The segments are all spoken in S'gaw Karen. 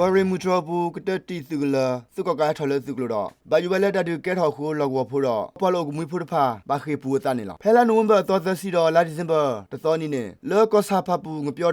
ကီၢ်ရ့ၣ်မုၢ်တြီၤအပူၤ ကတၢၢ်တံၢ်သုးကလၢၤ သုးကီၣ်ကးဟဲထီၣ်လၢသုးကျိၤဒီး ဘၣ်ယိၣ်ဝဲလၢတၢ်ဒုးကဲထီၣ်အဃိ လီၢ်ကဝီၤဖိဒီး ပှၤလီၢ်အိၣ်ကမှံဖိတဖၣ် ဘၣ်ဃ့ၢ်ပူၤအသးန့ၣ်လီၤ. ဖဲလါနိၣ်ဝ့ဘၢၣ်အသီသၢဆံဒီး လါဒံၣ်စ့ဘၢၣ် တသီအနံၤန့ၣ် လၢကီၢ်ဆၣ်ဖၣ်ပူၣ် ငပျီ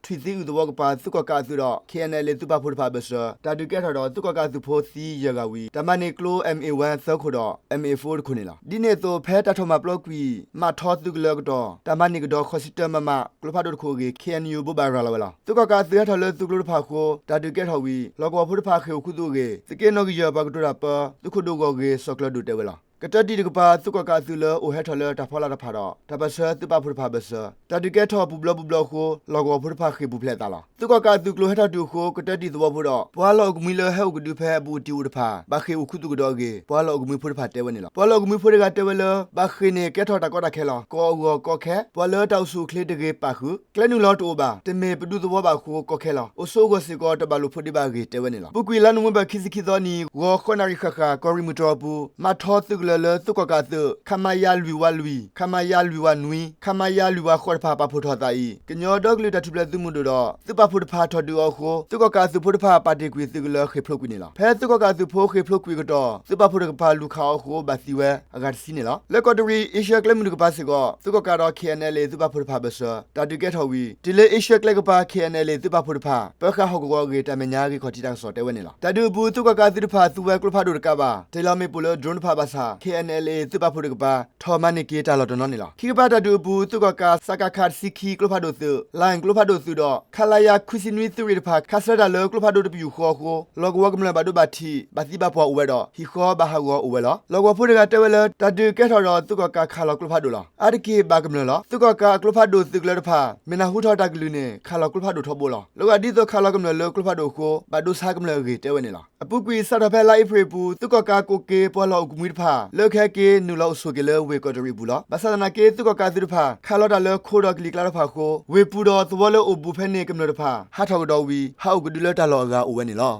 ဒီဒီး ထွံၣ်သံအုၣ်သဝီကပၤ သုးကီၣ်ကးအသုးဒီး KNLA သုးပာ်ဖှိၣ်တဖၣ်အဘၢၣ်စၢၤ တၢ်ဒုးကဲထီၣ်ဒီး သုးကီၣ်ကးအသုးဖိသံယဲၢ်ဂၤဝံၤ တၢ်မၤန့ၢ်ကျိ M A one သၢခိၣ်ဒီး M A four တခိၣ်န့ၣ်လီၤ. ဒ်န့ၣ်အသိး ဖဲတၢ်ထီၣ်မၤပျီကွံာ် မးထီသုးကလၢၤအကတီၢ် တၢ်မၤန့ၢ်ကဒီး ဃိးဆံတၢ မမ ကျိဖးဒိၣ်တခိၣ်အဂ့ၢ် KNU ဘိးဘၣ်ရၤလီၤဝဲလီၤ. သုးကီၣ်ကးအသုးဟဲထီၣ်လၢသုးကျိၤတဖၣ်အဃိ တၢ်ဒုးကဲထီၣ်ဝံၤ လီၢ်ကဝီၤဖိတဖၣ်ဃ့ၢ်အိၣ်ခူသူၣ်အဂ့ၢ် သုးက့နီၣ်ဂံၢ်ယဲၢ်ပှၤကတိၤတၢ်ပၢ သုးခိၣ်ဒိၣ်ဂီၢ်ဂ့ၢ် စီၤကျၢၤဒိၣ်တဲဝဲလီၤ. ကတၢၢ်တံၢ်တကပၤ သုးကီၣ်ကးအသုးလၢအိၣ်ဟဲထီၣ်လၢတၢ်ဖီလာ်တဖၣ်ဒီး တၢ်ပၢၢ်ဆၢသုးပာ်ဖှိၣ်တဖၣ်အဘၢၣ်စၢၤ တၢ်ဒုးကဲထီၣ်ပူၤဘျီပူၤဘျီအဃိ လီၢ်ကဝီၤဖိတဖၣ်ဃ့ၢ်ပူၤဖျဲးအသးလီၤ. သုးကီၣ်ကးအသုးကျိၤဟဲထီၣ်တုၤအဃိ ကတၢၢ်တံၢ်သဝီဖိဒီး ပှၤလီၢ်အိၣ်ကမှံလၢဟဲအိၣ်ကဒုဖဲအဘူးအတံၢ်အိၣ်တဖၣ် ဘၣ်ဃ့ၢ်အိၣ်ခူသူၣ်ကဒီးအဂ့ၢ် ပှၤလီၢ်အိၣ်ကမှံဖိတဖၣ်တဲဝဲန့ၣ်လီၤ. ပှၤလီၢ်အိၣ်ကမှံဖိတဂၤတဲဝဲလၢ ဘၣ်ဃ့ၢ်န့ၣ်ကဲထီၣ်တၢ်ကီတၢ်ခဲလီၤ. ကီၢ်အဂီၢ်ကီခဲ ပှၤလၢတၢ်အိၣ်ဆူၣ်အိၣ်ချ့တဂ့ၤပာ်ဃုာ် ကျဲနုာ်လီၤတအိၣ်ဘၣ် တမ့ၢ်ပဒူသဝီဘၣ်အဃိကီခဲလီၤ. အိၣ်ဆိးအဂီၢ်စ့ၢ်ကီး တဘၣ်လိာ်ဖိးဒ့ဘၣ်အဂ့ၢ်တဲဝဲန့ၣ်လီၤ. အပူၤကွံာ်လါနိၣ်ဝ့ဘၢၣ်ခံဆံခံသီအနံၤ ဂီၤဃိးနၣ်ရံၣ်ဃၣ်ဃၣ် ကီၢ်ရ့ၣ်မုၢ်တြီၤအပူၤ မးထီသုးကလၢၤလၢသုးကီၣ်ကးအသုး ခမရ လွံၢ်ဝးလွံၢ်, ခမရ လွံၢ်ဝးနွံ, ခမရ လွံၢ်ဝးဃိးတဖၣ်ပာ်ဖှိၣ်ထီၣ်သးအံၤ ကညီဒီကလုာ်တၢ်ထူၣ်ဖျဲးသုးမုၢ်ဒိၣ်ဒီး သုးပာ်ဖှိၣ်တဖၣ်ထီၣ်ဒုးအီၤအဃိ သုးကီၣ်ကးအသုးဖိတဖၣ်ပာ်တ့ၢ်ကွံာ်သုးကလၢၤဃ့ၢ်ဖျိးကွံာ်န့ၣ်လီၤ. ဖဲသုးကီၣ်ကးအသုးဖိဃ့ၢ်ဖျိးကွံာ်အကတီၢ် သုးပာ်ဖှိၣ်တကပၤလူၤခးအီၤအဃိ ဘၣ်သံဝဲအဂၤတဆံန့ၣ်လီၤ. လၢကီးတရံး အ့ရှၢၣ်ကျဲမုၢ်တကပၤစ့ၢ်ကီး သုးကီၣ်ကးဒီး KNLA သုးပာ်ဖှိၣ်တဖၣ်အဘၢၣ်စၢၤ တၢ်ဒုးကဲထီၣ်ဝံၤ တုၤလၢအ့ရှၢၣ်ကျဲကပၤ KNLA သုးပာ်ဖှိၣ်တဖၣ် ပၢဃာ်ဟီၣ်ကဝီၤအဂ့ၢ် တၢ်မဲာ်ညါဂံၢ်ခီၣ်ထံးတၢ်ကစီၣ်တဲဝဲန့ၣ်လီၤ. တၢ်ဒုးအပူၤ သုးကီၣ်ကးအသုးတဖၣ်သူဝဲကျိဖးဒိၣ်တကးဘၣ် တ့ၢ်လီၤမ့ၣ်ပိၢ်လၢ drone တဖၣ်ဘၣ်ဆၣ် KNLA သုးပာ်ဖှိၣ်တကပၤ ထီၣ်မၤန့ၢ်က့ၤတၢ်လီၢ်တနီၤန့ၣ်လီၤ. ခံကပၤတၢ်ဒုးအပူၤ သုးကီၣ်ကး စကခ တဆံခံ ကျိဖးဒိၣ်သုး, လၣ်ကျိဖးဒိၣ်သုးဒီး ခလရ ခွံဆံနွံ သုးရ့ၣ်တဖၣ် ခးဆၢတၢ်လၢကျိဖးဒိၣ်တပယူာ်ဃီအဃိ လီၢ်ကဝီၤကမျၢၢ်ဘၣ်ဒိဘၣ်ထံး ဘၣ်သံဘၣ်ပှၢ်အိၣ်ဝဲဒီး ဟံၣ်ဃီဘၣ်ဟးဂီၤအိၣ်ဝဲလီၤ. လီၢ်ကဝီၤဖိတဂၤတဲဝဲလၢ တၢ်ဒုးကဲထီၣ်ဒီးသုးကီၣ်ကးခးလီၤကျိဖးဒိၣ်လီၤ. အါတက့ၢ်ဘၣ်ကမျၢၢ်လီၤ. သုးကီၣ်ကးအကျိဖးဒိၣ်သုးကလၢၤတဖၣ် မ့ၢ်နၢ်ဟူထီၣ်တၢ်ကလုၢ်န့ၣ် ခးလီၤကျိဖးဒိၣ်ထီဘိလီၤ. လီၤဂာ်ဒ်သိးခးလီၤကမျၢၢ်လၢကျိဖးဒိၣ်အဃိ ဘၣ်ဒိဆါကမျၢၢ်အဂ့ၢ်တဲဝဲန့ၣ်လီၤ. အပူၤကွံာ်စးထီၣ်ဖဲလါအ့ဖြ့ၣ်အပူၤ သုးကီၣ်ကးကိးက့ၤပှၤလီၢ်အိၣ်ကမှံတဖၣ် လၢကဟဲက့ၤနုာ်လီၤအိၣ်ဆိးက့ၤလၢဝ့ၢ်ကီးတရံးအပူၤလီၤ. ဘၣ်ဆၣ်သနာ်က့ သုးကီၣ်ကးအသုးတဖၣ်ခးလီၤတၢ်လၢခိဒီးကလံၤကျါတဖၣ်အဃိ ဝ့ၢ်ပူၤဒီးသဝီလၢအိၣ်ဘူးဖဲန့ၣ်ကမျၢၢ်တဖၣ် ဟးထီၣ်ကဒီးဝံၤ ဟးအိၣ်ကဒုလၢတၢ်လီၢ်အဂၤအိၣ်ဝဲန့ၣ်လီၤ.